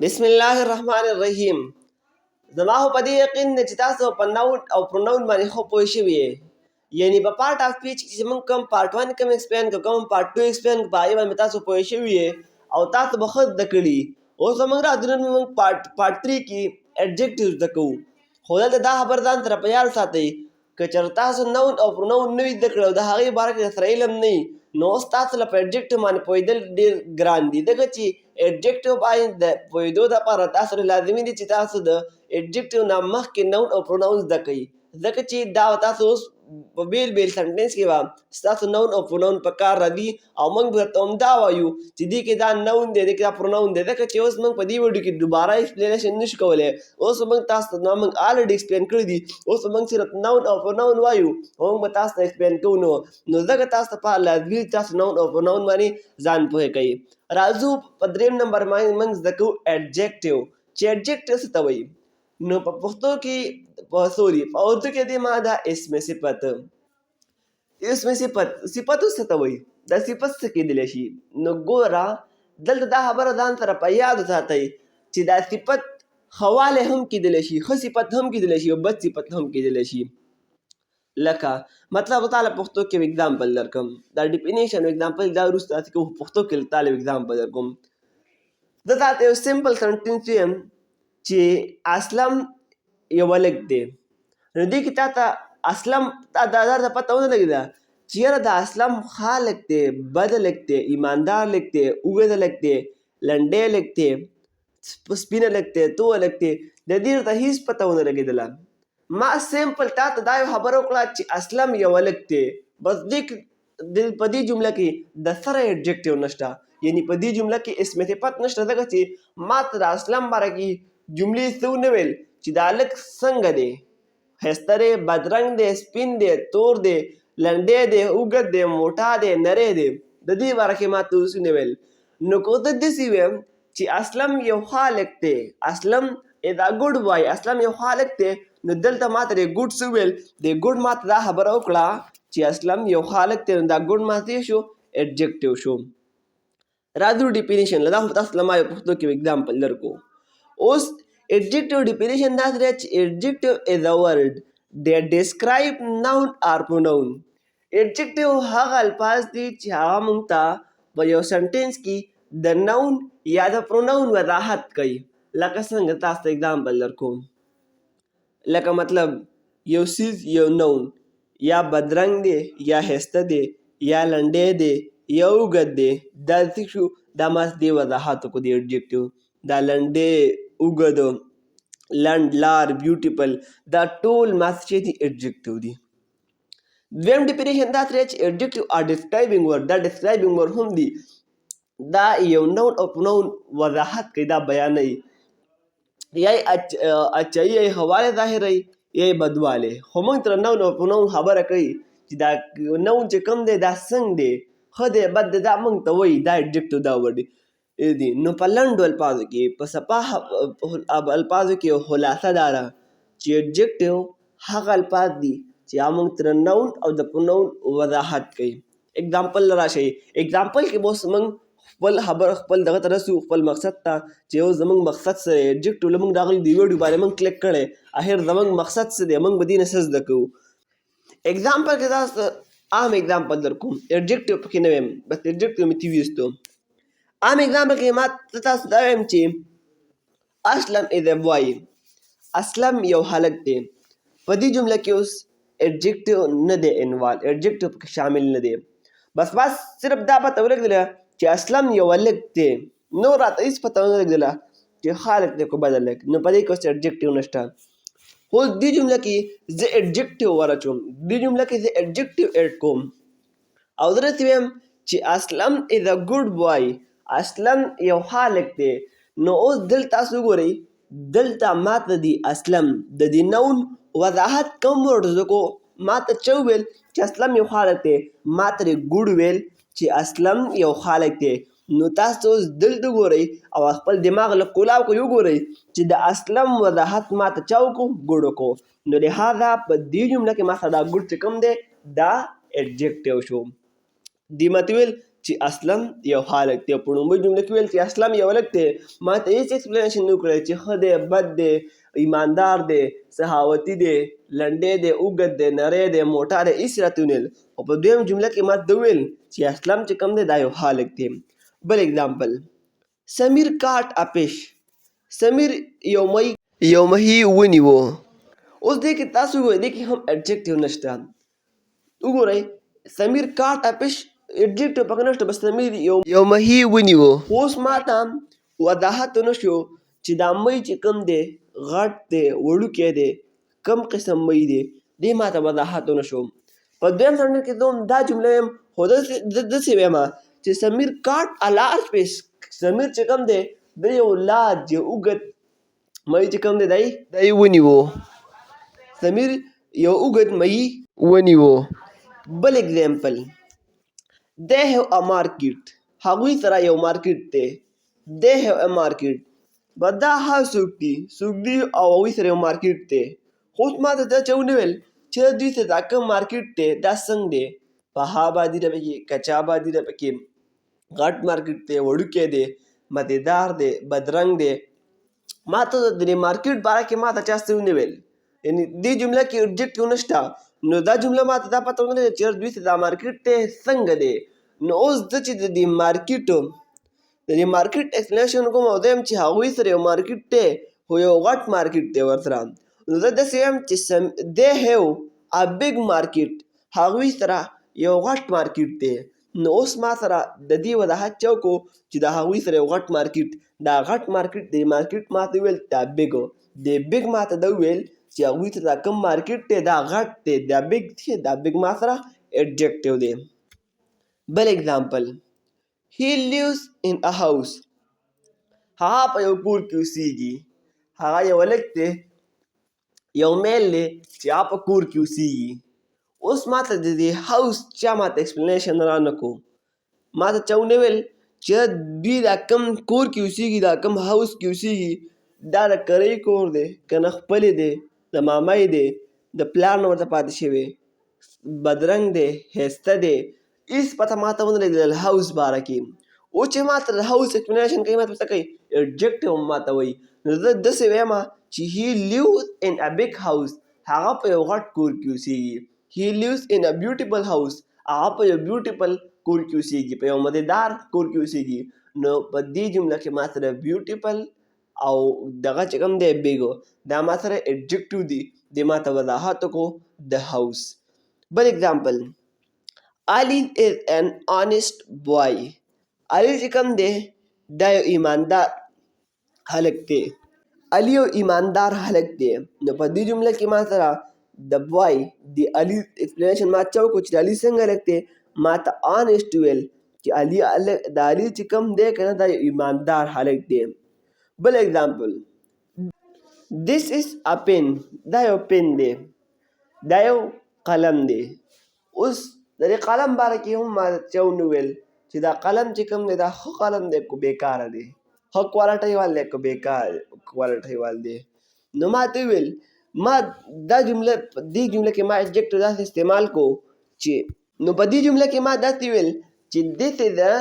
بسم الله الرحمن الرحیم. زما خو په دې یقین دی چې تاسو په ناون او پروناون باندې ښه پوه شوي یئ، یعنی په پارټ آف سپیچ کې چې موږ کوم پارټ 1 کوم ایکسپلین کوم، کوم پارټ 2 ایکسپلین کوو، په هغې باندې تاسو پوه شوي یئ او تاسو به ښه زده کړي. اوس به موږ راځو، نن موږ پارټ 3 کې اډجیکټیو زده کوو. خو دلته دا خبره ځان سره په یاد ساتئ، که چېرته تاسو نون او پرونون نه وي زده کړی او د هغې باره کې درسره علم نه وي، نو اوس تاسو له په اډجیکټیو باندې پوهېدل ډېر ګران دي، ځکه چې اډجیکټیو باندې د پوهېدو دپاره تاسو له لازمي دي چې تاسو د اډجیکټیو نه مخکې نون او پرونون زده کړئ، ځکه چې دا تاسو اوس په بېل بېل سنټنس کې به ستاسو نون او پرونون په کار راځي، او موږ به درته همدا وایو چې دې کې دا نون دی، دې کې دا پرونون دی، ځکه چې اوس موږ په دې ویډیو کې دوباره ایکسپلینیشن نشو کولی. اوس موږ تاسو ته موږ الریډي ایکسپلین کړي دي. اوس موږ صرف نون او پرونون وایو او موږ به تاسو ته ایکسپلین کوو. نو ځکه تاسو ته په لازمي دي تاسو نون او پرونون باندې ځان پوه کړئ. راځو په دریم نمبر باندې موږ زده کوو اډجیکټیو، چې اډجیکټیو څه ته وایي. نو په پښتو کې، په سوري، په اردو کې دې ما دا اسم صفت، اسم صفت. صفت څه ته وایي؟ دا صفت څه کېدلی شي؟ نو ګوره، دلته دا خبره ځان سره په یاد وساتئ چې دا صفت ښه هم کېدلی شي، ښه صفت هم کېدلی شي او بد صفت هم کېدلی شي. لکه مطلب تعالی پښتو کې اگزامپل درکم، دا ډیفینیشن او اگزامپل دا وروسته داسې کوو، پښتو کې تعالی اگزامپل درکوم. زه تاته یو سمپل سنټنس وایم چې اسلم یو هلک دی. نو دې کې تا ته اسلم تا دا درته پته ونه لګېده چې یاره دا اسلم ښه هلک دی، بد هلک دی، ایماندار هلک دی، اوږد هلک دی، لنډی هلک دی، سپین هلک دی، تور هلک دی. د دې درته هېڅ پته ونه لګېدله. ما سمپل تا ته دا یو خبره وکړه چې اسلم یو هلک دی، بس. دې په دې جمله کې د سره اډجیکټیو نشته، یعنی په دې جمله کې اسم صفت نشته، ځکه چې ما ته د اسلم باره کې جملې څه ونه ویل چې دا هلک څنګه دی، ښایسته دی، بدرنګ دی، سپین دی، تور دی، لنډی دی، اوږد دی، موټا دی، نری دی. د دې باره کې ما ته اوس ونه ویل. نو که زه داسې ویم چې اسلم یو ښه هلک دی، اسلم is a good boy، اسلم یو ښه هلک دی، نو دلته ما ته د ګوډ څه وویل؟ د ګوډ ما ته دا خبره وکړه چې اسلم یو ښه هلک دی. نو دا ګوډ ما څه شو؟ اډجیکټیو شو. راځو ډیفینیشن له. دا خو تاسو له ما یو پښتو کې اگزامپل درکو. اوس ایڈجیکټیو ډیفینیشن دا دی چې adjective is a word that describe noun or pronoun. Adjective هغه الفاظ دي چې هغه مونږ ته په یو سنټنس کې د ناون یا د پروناون وضاحت کوي. لکه څنګه تاسو ته اگزامپل درکوم، لکه مطلب یو څیز، یو ناون یا بدرنګ دی، یا ښایسته دی، یا لنډی دی، یا اوږد دی، دا څه شو؟ دا ما دې وضاحت وکړو د ایډجیکټیو. دا لنډی، اوږد، لنډ، لار، بیوټیفل، دا ټول ما څه دي؟ ایډجیکټیو دي. دویم ډیفینیشن دا ترې چې adjective are describing word. دا ډیسکرایبینګ ورډ هم دي، دا یو نون او پرونون وضاحت کوي، دا بیانوي، یا یې اچایي یا یې ښه ظاهروي یا یې بدوالی. خو موږ تر نون او پرونون خبره کوي چې دا نون چې کوم دی، دا څنګه دی، ښه دی، بد دی، دا موږ ته وایي. دا ایډجیکټیو دا ورډ دي. نو په لنډو الفاظو کې، په صفا الفاظو کې خلاصه دا ده چې ایډجیکټیو هغه الفاظ دي چې هغه موږ تر نون او د پرونون وضاحت کوي. اگزامپل راشي، اگزامپل کې به اوس موږ خپل خبر خپل دغه ته رسو، خپل مقصد ته، چې اوس زموږ مقصد څه دی، ایډجیکټیو له موږ راغلي دی، ویډیو باندې موږ کلیک کړی، اخر زموږ مقصد څه دی، موږ به دې نه څه زده کوو. اگزامپل کې تاسو عام اگزامپل در کوم، ایډجیکټیو پکې نه وایم، بس ایډجیکټیو مې تی ویستو. عام اگزامپل کې ما تاسو دا وایم چې اسلم is a boy، اسلم یو هلک دی. په دې جمله کې اوس ایډجیکټیو نه دی انوالو، ایډجیکټیو پکې شامل نه دی. بس بس صرف دا پته ولګېدله چې اسلم یو هلک دی، نور راته هېڅ پته ونه لګېدله چې ښه هلک دی که بد هلک. نو په دې کې اوس ایډجیکټیو نشته. خو دې جمله کې زه ایډجیکټیو ور اچوم، دې جمله کې زه ایډجیکټیو اډ کوم او زه داسې وایم چې اسلم is a good boy، اسلم یو ښه هلک دی. نو اوس دلته تاسو وګورئ، دلته ماته دی اسلم د دې نون وضاحت کوم ورډ وکړو؟ ما ته چا وویل چې اسلم یو ښه هلک دی؟ ما ته ګوډ ویل چې اسلم یو ښه هلک دی. نو تاسو اوس دلته ګورئ او خپل دماغ له کولاو کوئ، وګورئ چې د اسلم وضاحت ما ته چا وکړو؟ ګوډ وکړو. نو لهذا په دې جمله کې ما سره دا ګوډ چې کوم دی، دا ایډجیکټیو شو. دې ماته ویل چې اسلم یو هلک دی. په لومړۍ جمله کې ویل چې اسلم یو هلک دی، ما ته هیڅ ایکسپلینیشن نه وکړی چې ښه دی، بد دی، ایماندار دی، سخاوتي دی، لنډی دی، اوږد دی، نری دی، موټا دی، هیڅ راته ونه ویل. خو په دویم جمله کې ما ته وویل چې اسلم چې کوم دی دا یو هلک دی. بل اگزامپل، سمیر کاټ ا فش، سمیر یو مۍ یو مهي ونیو. اوس دې کې تاسو وګورئ، دې کې هم اډجیکټیو نشته. وګورئ، سمیر کاټ ا فش، اډجیکټیو پکې نشته، بس سمیر یو مهي ونیو. خو اوس ما ته وضاحت ونه شو چې دا مۍ چې کوم دی غټ دی، وړوکی دی، کوم قسم مۍ دی، دې ما ته وضاحت ونه شو. په دویم سنټنس کې زه هم دا جمله وایم، خو زه داسې وایم چې سمیر کاټ ا لارج فش، سمیر چې کوم دی د یو لارج، یو اوږد مۍ چې کوم دی دی ونیو. سمیر یو اوږد مۍ ونیو. بل اگزامپل، they have a market، هغوی سره یو مارکیټ دی. They have a market، بس دا هر څوک دي، څوک دي او هغوی سره یو مارکیټ دی. خو اوس ما ته دا چا ونه ویل چې دوی سره دا کوم مارکیټ دی دا څنګه دی، پخه آبادي ده پکې، کچه آبادي ده پکې، غټ مارکیټ دی، وړوکی دی، مزیدار دی، بدرنګ دی. ما ته د دې مارکیټ باره کې ما ته چا څه ونه ویل، یعنی دې جمله کې اډجیکټیو نشته. نو دا جمله ما ته دا پته ونه لګېده چې دوی ته دا مارکیټ دی څنګه دی. نو اوس زه چې د دې مارکیټ ایکسپلینیشن کوم او زه چې هغوی سره یو مارکیټ دی، خو یو غټ مارکیټ دی ورسره، نو زه داسې وایم چې they have a big market، هغوی سره یو غټ مارکیټ دی. نو اوس ما سره د دې وضاحت چا وکړو چې د هغوی سره یو غټ مارکیټ، دا غټ مارکیټ دی، مارکیټ ما ته وویل دا big دی. Big ما ته دا وویل چې هغوی ته دا کوم مارکیټ دی دا غټ دی. دا big دی، دا big ما سره adjective دی. بل اگزامپل، he lives in a house، هغه په یو کور کې اوسیږي. هغه یو هلک دی، یو male دی چې هغه په کور کې اوسیږي. اوس ما ته د دې house چا ما ته ایکسپلینیشن را نه کو. ما ته چا ونه ویل چې دوی دا کوم کور کې اوسیږي، دا کوم house کې اوسیږي، دا د کرۍ کور دی که نه خپلې دی، د مامۍ دی، د پلار نه ورته پاتې شوی، بدرنګ دی، ښایسته دی، هیڅ پته ما ته ونه لګېدل house باره کې. اوس چې ما ته د house explanation کوي، ما ته څه کوي؟ Adjective ما ته وایي. نو زه داسې وایم چې he lives in a big house، هغه په یو غټ کور کې اوسیږي. He lives in a beautiful house، هغه په یو beautiful کور کې اوسیږي، په یو مزیدار کور کې اوسیږي. نو په دې جمله کې ما سره beautiful او دغه چې کوم دی big، دا ما سره adjective دي. دې ما ته وضاحت وکړو د house. بل example، Ali is an honest boy، علي چې کوم دی دا یو ایماندار هلک دی. علي یو ایماندار هلک دی. نو په دې جمله کې ما سره د boy، د علي ایکسپلینیشن ما چا وکړو چې علي څنګه هلک دی؟ ما ته honest ویل چې علي، د علي چې کوم دی که نه، دا یو ایماندار هلک دی. بل اگزامپل، this is a pen، دا یو pen دی، دا یو قلم دی. اوس د دې قلم باره کې هم ما چا ونه ویل چې دا قلم چې کوم دی دا ښه قلم دی که بیکاره دی، ښه کوالټۍ وال دی که بیکار کوالټۍ وال دی. نو ما ته وویل، ما دا جمله، دې جمله کې ما adjective داسې استعمال کو چې، نو په دې جمله کې ما داسې ویل چې this is a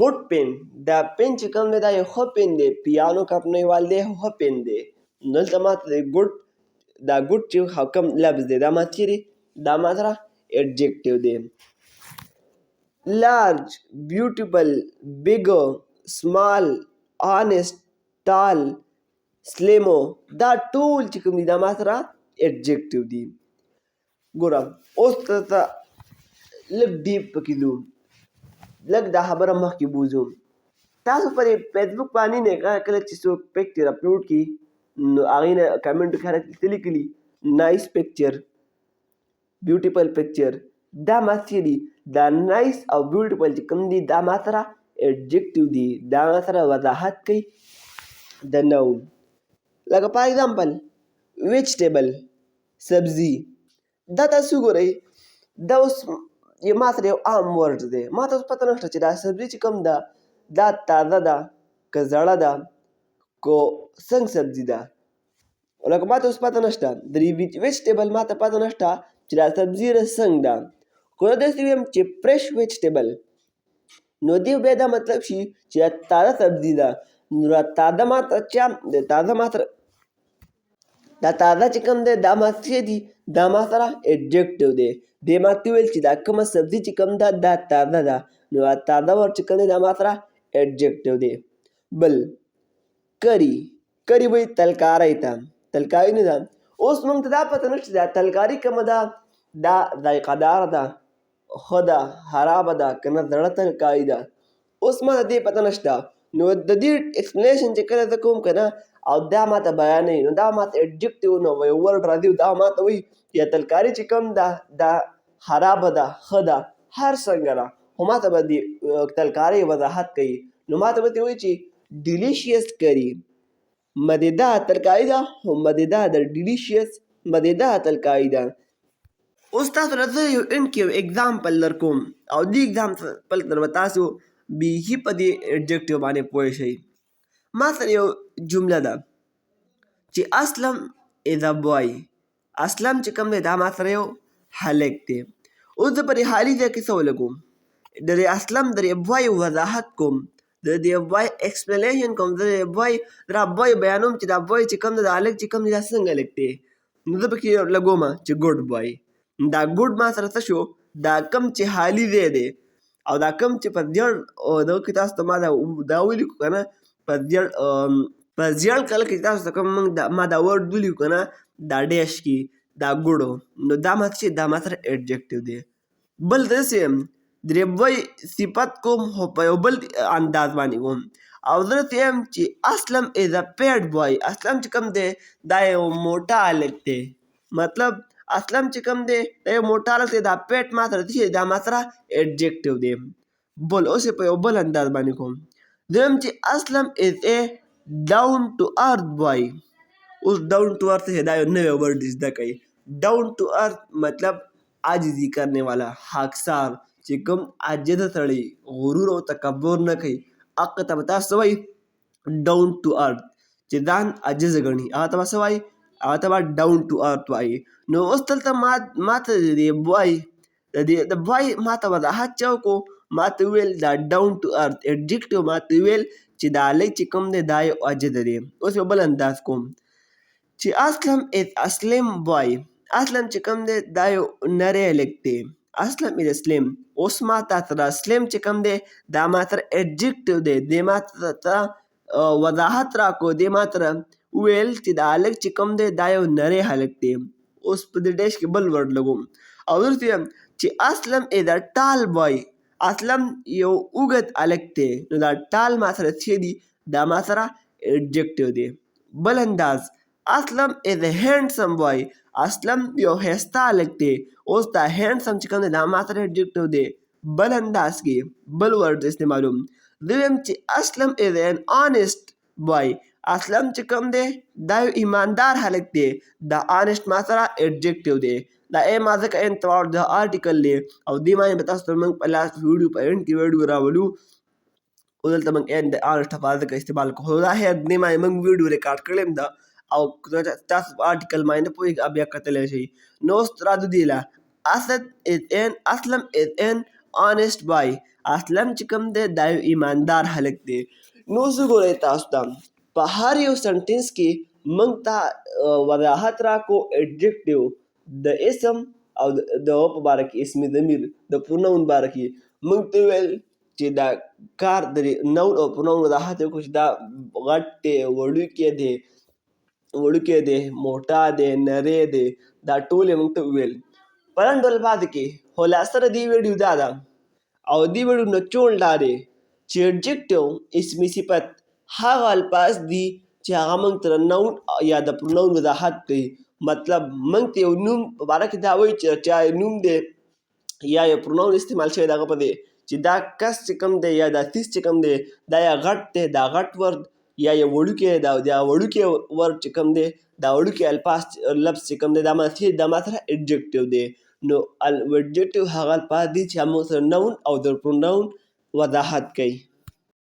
good pen، دا pen چې کوم دی دا یو ښه pen دی، پیانو کمپنۍ وال دی، ښه pen دی. نو دلته ما ته good، دا good چې کوم لفظ دی دا ما چیرې، دا ما سره adjective دی. Large، beautiful، big، small، honest، tall، slim، دا ټول چې کوم دي دا ما سره adjective دي. ګوره، اوس ته لږ deep پکې ځو، لږ دا خبره مخکې بوځو. تاسو پر فیسبوک باندې نه کله چې څوک picture upload کړي، نو هغې نه کمنټ کې خلک څه لیکلي؟ Nice picture، beautiful picture. دا ما څه دي؟ دا nice او beautiful چې کوم دي دا ما سره adjective دي، دا ما سره وضاحت کوي د noun. لکه for example vegetable، سبزي. دا تاسو وګورئ، دا اوس ما سره یو عام word دی. ما ته اوس پته نشته چې دا سبزي چې کوم ده دا تازه ده که زړه ده که څنګه سبزي ده. لکه ما ته اوس پته نشته د vegetable، ما ته پته نشته چې دا سبزي څنګه ده. خو زه داسې ویم چې fresh vegetable. نو دې بیا دا مطلب شي چې دا تازه سبزي ده. نو دا تازه ماته چا د تازه ما سره دا تازه چې کوم دی دا ما څه دي؟ دا ما سره ایډجیکټیو دی. دې ما ته وویل چې دا کومه سبزي چې کوم ده دا تازه ده. نو دا تازه ور چې کوم دی دا ما سره ایډجیکټیو دی. بل کری، کری وایي تلکارۍ ته، تلکاري نه ده. اوس موږ ته دا پته نشته چې دا تلکاري کومه ده، دا ذایقه داره ده، ښه ده، خرابه ده، که نه زړه تلکاري ده. اوس ما ته دې پته نشته. نو د دې ایکسپلینیشن چې کله زه کوم که نه او دا ما ته بیانوي، نو دا ما ته ایډجیکټیو نو یو ورډ راځي او دا ما ته وایي چې دا تلکاري چې کوم ده دا خرابه ده، ښه ده، هر څنګه ده، خو ما ته به د تلکارۍ وضاحت کوي. نو ما ته به وایي چې ډیلیشیس کري، مزیدار ترکاري ده، خو مزیدار ده، ډیلیشیس مزیدار ترکاري ده. اوس تاسو له زه یو اند کې یو اګزامپل در کوم او دې اګزامپل سره به تاسو بیخي په دې ایډجیکټیو باندې پوه شئ. ما سره یو جمله ده چې اسلم از ا بوای. اسلم چې کوم دی دا ما سره یو هلک دی. اوس زه په دې خالي ځای کې څه ولګوم؟ د دې اسلم د دې بوای وضاحت کوم، د دې بوای ایکسپلینیشن کوم، زه د دې بوای دا بوای بیانوم چې دا بوای چې کوم دی دا هلک چې کوم دی دا څنګه هلک دی. نو زه پکې لګوم چې ګډ بوای. دا ګډ ما سره څه شو؟ دا کوم چې خالي ځای دی او دا کوم چې په زیړ دغه کې تاسو ته ما دا ولیکو که نه، په زیړ په زیړ کلر کې تاسو ته کوم موږ ما دا ورډ ولیکو که نه، دا ډیش کې دا ګډو، نو دا ما څه دا ما سره ایډجیکټیو دی. بل داسې یم درې بوی صفت کوم خو په یو بل انداز باندې کوم، او زه داسې یم چې اسلم از ا پیډ بوای. اسلم چې کوم دی دا یو موټا هلک دی. مطلب اسلم چې کوم دی دا یو موټا هلک دی، دا پیټ ما سره څه دی؟ دا ما سره ایډجیکټیو دی. بل اوس یې په یو بل انداز باندې کوم، زه وایم چې اسلم از ای ډاون ټو ارث بوای. اوس ډاون ټو ارث څه دی؟ دا یو نوی ورډ دی زده کړئ. ډاون ټو ارث مطلب عاجزي کرنے والا، خاکسار، چې کوم عاجزه سړی غرور او تکبر نه کوي هغه ته به تاسو څه وایي؟ ډاون ټو ارث. چې ځان عاجزه ګڼي هغه ته به څه وایي؟ هغه ته به ډاون ټو ارث وایي. نو اوس دلته ما ته د دې بوای د دې د بوای ما ته وضاحت چا وکړو؟ ما ته وویل دا ډاون ټو ارث ایډجیکټیو ما ته وویل چې دا هلک چې کوم دی دا یو عاجزه دی. اوس یو بل انداز کوم چې اسلم از اسلم بوای. اسلم چې کوم دی دا یو نری هلک دی. اسلم از اسلم. اوس ما ته سره اسلم چې کوم دی دا ما سره ایډجیکټیو دی. دې ما ته وضاحت راکړو، دې ما ته وویل چې دا هلک چې کوم دی دا یو نری هلک دی. اوس په دې ډیش کې بل ورډ لګوم او دلته وایم چې اسلم از ا ټال بوای. اسلم یو اوږد هلک دی. نو دا ټال ما سره څه دي؟ دا ما سره ایډجیکټیو دی. بل انداز اسلم از ا هینډسم بوای. اسلم یو ښایسته هلک دی. اوس دا هینډسم چې کوم دی دا ما سره ایډجیکټیو دی. بل انداز کې بل ورډ استعمالوم، زه وایم چې اسلم از ان آنیسټ بوای. اسلم چې کوم دی دا یو ایماندار هلک دی. دا آنیسټ ما سره ایډجیکټیو دی. دا ای ما ځکه ان ته واړو دا آرټیکل دی او دې باندې به تاسو ته موږ په لاس ویډیو په اند کې ویډیو راولو. او دلته موږ ان د آنیسټ لپاره ځکه استعمال کوو. خو دا خیر دې باندې موږ ویډیو ریکارډ کړې هم ده او تاسو په آرټیکل باندې نه پوهېږئ بیا کتلی شئ. نو اوس راځو دې له اسد از ان اسلم از ان آنیسټ بوای. اسلم چې کوم دی دا یو ایماندار هلک دی. نو اوس وګورئ تاسو ته په هر یو سنټنس کې موږ ته وضاحت راکړو ایډجیکټیو د اسم او د هغه په باره کې، اسم ضمیر د پروناون باره کې. موږ ته وویل چې دا کار د نون او پروناون وضاحت یې وکړو چې دا غټ دی، وړوکی دی، وړوکی دی، موټا دی، نری دی، دا ټول یې موږ ته وویل. په لنډو الفاظو کې خلاصه د دې ویډیو دا ده او دې ویډیو نچوړ دا دی چې ایډجیکټیو اسمي صفت هغه الفاظ دي چې هغه موږ ته د نون یا د پروناون وضاحت کوي. مطلب موږ ته یو نوم په باره کې دا وایي چې چا نوم دی یا یو پروناون استعمال شوی د هغه په دی چې دا کس چې کوم دی یا دا څیز چې کوم دی دا یا غټ دی دا غټ ورډ، یا یو وړوکی دی دا وړوکی ورډ چې کوم دی دا وړوکی الفاظ لفظ چې کوم دی دا ما څه دا ما سره ایډجیکټیو دی. نو ایډجیکټیو هغه الفاظ دي چې موږ سره نون او د پروناون وضاحت کوي.